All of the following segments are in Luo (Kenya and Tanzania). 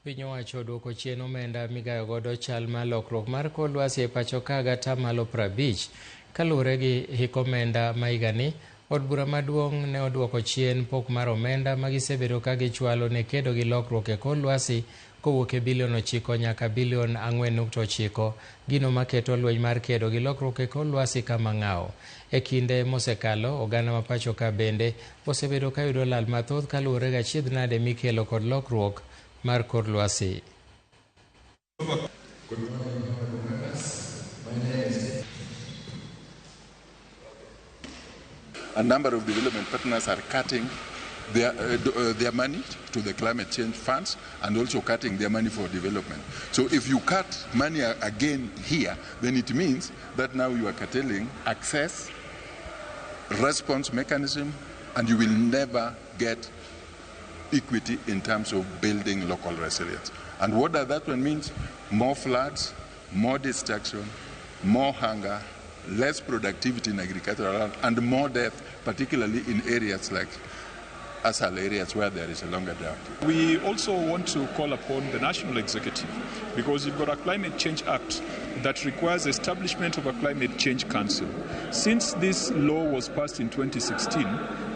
Piny owacho oduoko chien omenda migayo godo chal mar lokruok mar kor lwasi e pacho ka gi atamalo 50. Kaluwore gi hik omenda ma higani, od bura maduong' ne oduoko chien pok mar omenda ma gisebedo ka gichwalo ne kedo gi lokruok e kor lwasi kowuok e bilion 9 nyaka bilion 4.9, gino maketo lweny mar kedo gi lokruok e kor lwasi kama ng'awo. E kinde mosekalo, oganda ma pacho ka bende osebedo ka yudo lal mathoth kaluwore gi achiedh nade mikelo kod lokruok mar kor lwasi. Good morning, honorable members. My name is A number of development partners are cutting their money to the climate change funds and also cutting their money for development. So if you cut money again here, then it means that now you are curtailing access, response mechanism, and you will never get equity in terms of building local resilience. And what does that one mean? More floods, more destruction, more hunger, less productivity in agricultural land, and more death, particularly in areas like ASAL areas where there is a longer drought. We also want to call upon the national executive, because you've got a Climate Change Act that requires establishment of a Climate Change Council. Since this law was passed in 2016,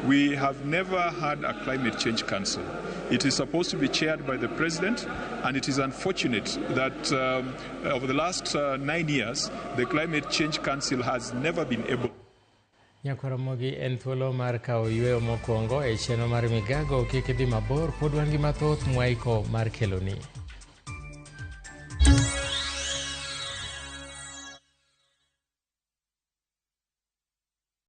we have never had a Climate Change Council. It is supposed to be chaired by the president, and it is unfortunate that over the last 9 years, the Climate Change Council has never been able. Nyakwaramogi en thuolo mar kawo yweyo mokwongo e chenro mar migago. Kik idhi mabor, pod wan gi mathoth mwaiko mar keloni.